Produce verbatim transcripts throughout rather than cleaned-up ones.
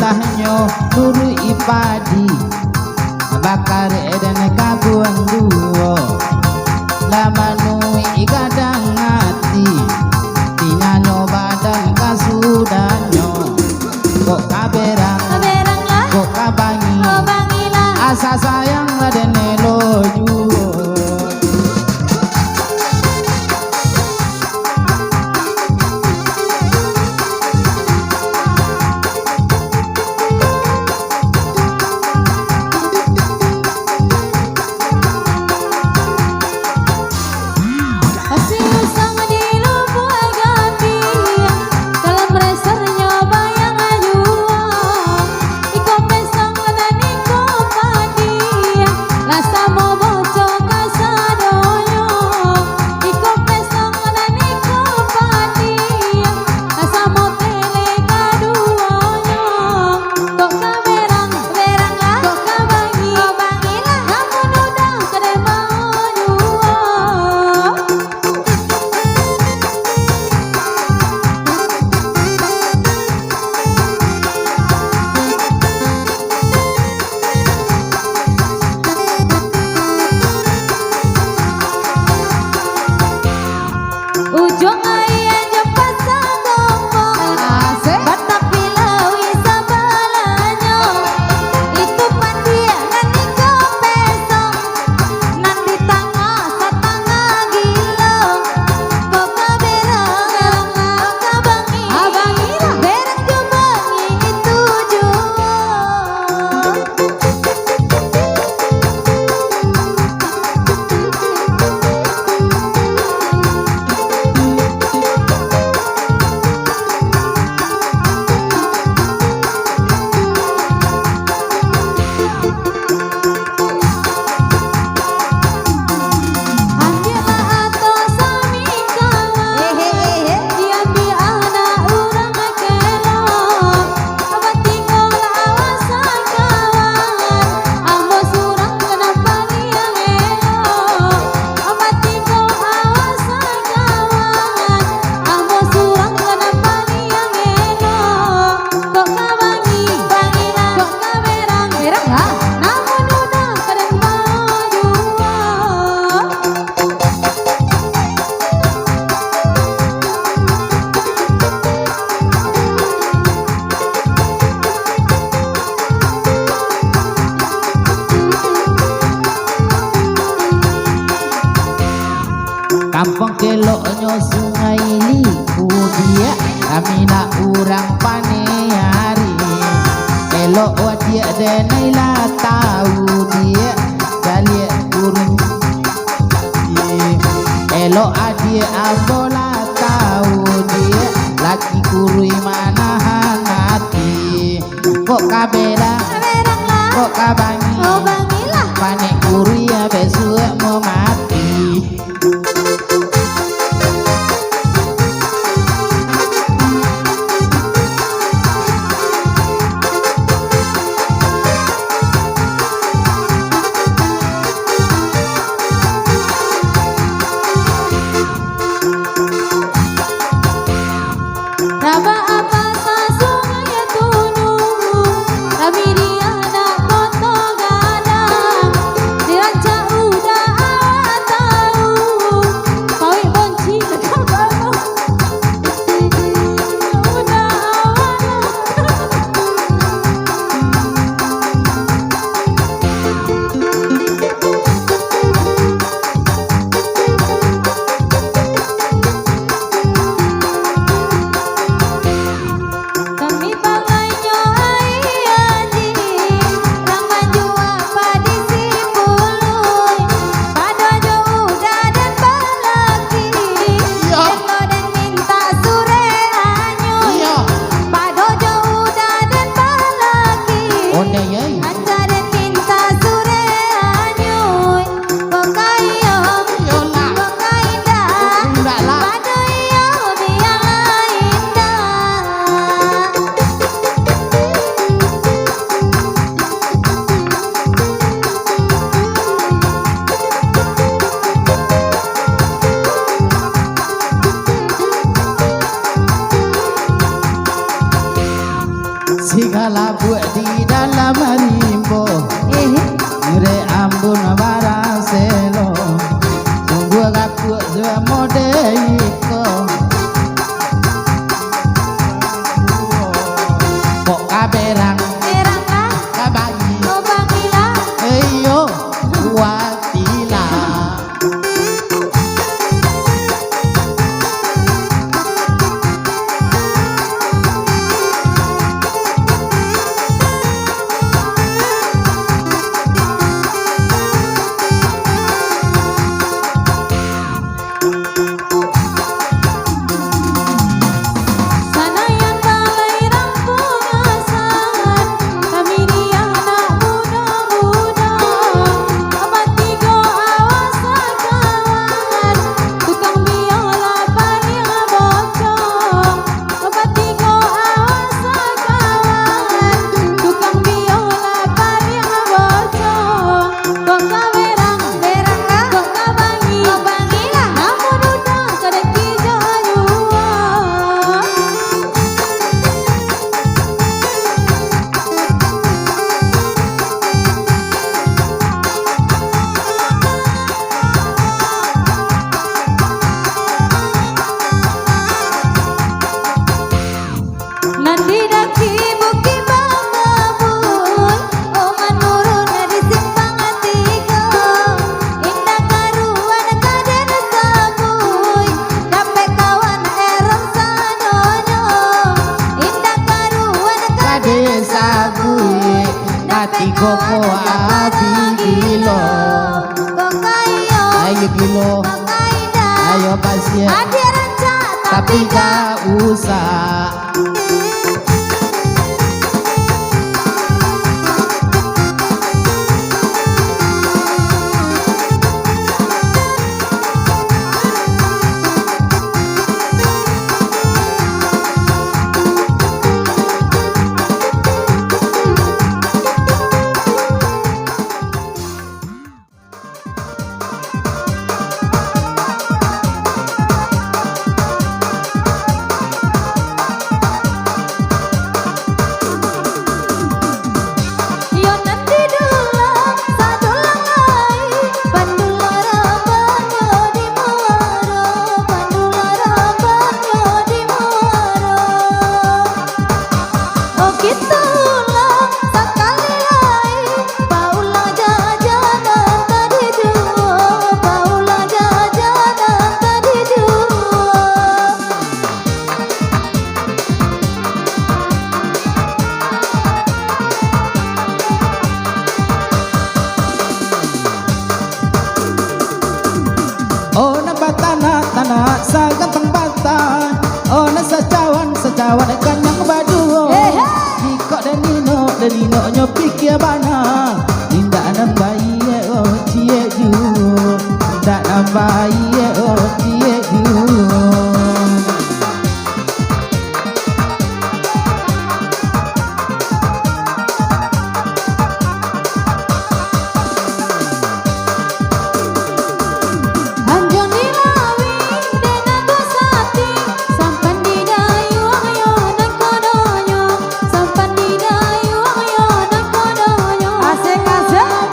Ahnyo turuik padi, bakarek den kabuang duo, lah manuik gadang ati, tinanyo badan kasudahnyo. Kok ka berang, ka berang lah. Kok ka bangi, oh, bangi lah. Asa sayang lah den elo juo. Tapi usang di Lubuak Gadih, dalam resernyo bayang juo. Iko pesong nan iko padi, lah samo bocor kasadonyo. Iko pesong nan iko padi, lah samo telek kaduonyo. Kok ka berang, berang lah. Kok ka bangi, kok bangi lah. Namun udah ka den bao juo. Ujuang aia jo Pasa Gombong, asik. Batapi lauik sabalahnyo. Itu pandiak nan iko pesong, nan di tangah satangah gilo. Kok ka berang, kok ka bangi, ah, bangi lah. Berang jo bangi itu juo. Batinggo lah awasan kawan, ambo surang nan paliang elok. Batinggo awasan kawan, ambo surang nan paliang elok. Kok ka bangi, bangi lah. Kok ka berang, berang lah. Namun udah ka den bao juo. Kampuang keloknyo Sungai Liku, diak, kami nak urang Paneh Ari. Elok wadiak denai lah tau, diak, caliak kurun. Elok adiak ambo lah tau, diak, laki kuruih manahan ati. Kok ka berang, ka berang lah. Kok ka bangi, oh, bangi lah. Panek kuruih, bisuak mau mati. Rabak apasa Sungai Tundu, rami di anak Koto Gadang, di rancak udah Di dalam rimbo, eh, murek ambun baraselo, sungguah gapuak jo mode iko. Kok ka berang, berang lah, ka bangi, kok bangi lah, iyo, kuatilah. Sanayan balai rampuang asan, kami di anak mudo-mudo, batigo awak sakawan, tukang biola paliang bocong, batigo awak sakawan, tukang biola paliang bocong. Kok ka berang, berang lah. Kok ka bangi, kok bangi lah. Namun udah kadaki jo ayuan. Nan di daki Bukik Bambuih, oh, manurun di Simpang Tigo. Indak karuan ka den sabui, dapek kawan erong sadonyo. Indak karuan ka den sabui, dapek kawan ka den sabui. Katigo ko abih gilo. Kok ka iyo, ayo gilo. Kok ka indak, ayo basiak. Adiak rancak, tapi gak usah. Iyo nan di dulang, sadulang lai, pandulang rambanyo di muaro, pandulang rambanyo di muaro. Oh, kitulah sakali lai, paulah jajanan tadi juo, paulah jajanan tadi juo. Oh, nan batanak-tanak sagantang bata, oh, nan sacawan-sacawan kanyang baduo. Hehe. Jikok den inok, den inoknyo pikia bana, indak nan baiak, oh, ciek juo, indak nan baiak, oh, ciek juo. Anjuang di Lawik dek Nago Sati, sampan di Dayuang yo nan kodonyo, sampan di Dayuang yo nan kodonyo. Asik, asik.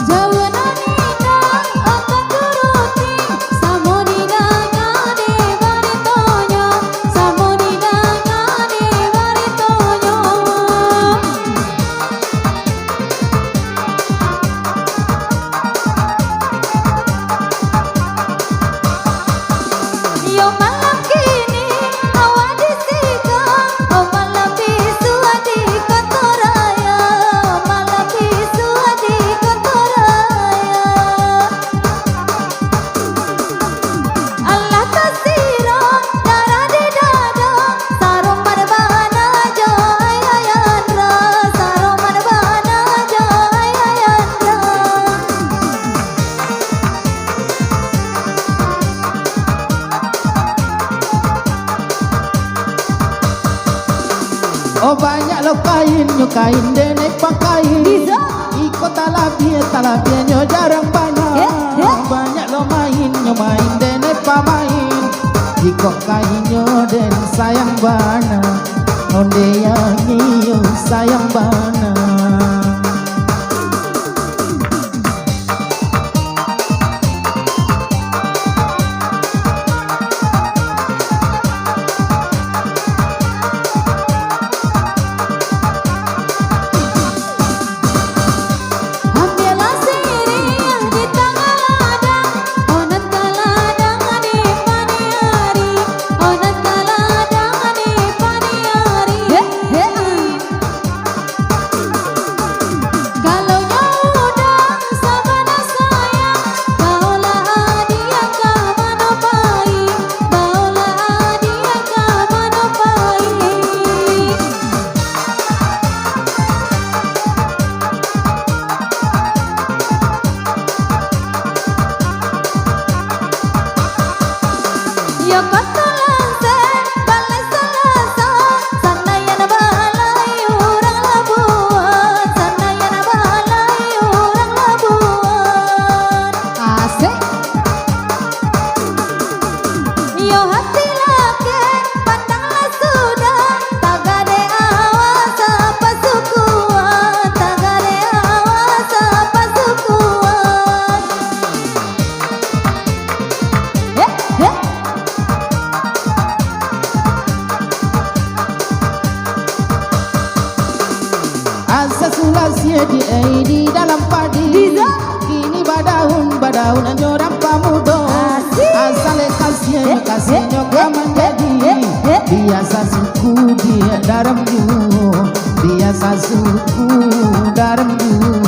Jauah nan indak, oh, taturuti, samo didanga di baritonyo, samo didanga di baritonyo. Iyo malam kini awak di siko, oh, malam bisuak di Koto Raya, malam bisuak di Koto Raya. Alah tasiro darah di dado, sarompat bana jo Ayah Yandra, sarompat bana jo Ayah Yandra. Oh, banyak lo kain nyo, kain den epa kain. Bisa. Iko talabiah, talabiah nyo jarang bana. Ya, ya. Banyak lo main nyo, main den epa main. Iko kain nyo den sayang bana. Onde yang iyo sayang bana. Ambiaklah siriah di tangah ladang, oh nan ka ladang di pagi ari, oh nan ka ladang di pagi ari. Heh, heh, ah. Kalau nyo urang sabana sayang, baolah adiak ka mano pai, baolah adiak ka mano pai. Yo koto langsek, balai salaso, sandayan balai urang Labuan, sandayan balai urang Labuan. Asik. Iyo hati laki, pandanglah sudah, tagadek awak sapasukuan, tagadek awak sapasukuan. Heh, heh. Asa sulah sia di, eh, di dalam padi. Diza. Kini badaun, badaun anjo rampa mudo. Asik. Asa lek kasia, eh, kasianyo eh, ka eh, manjadi. Eh, eh. Biasa suku diak daram juo. Biasa suku daram juo.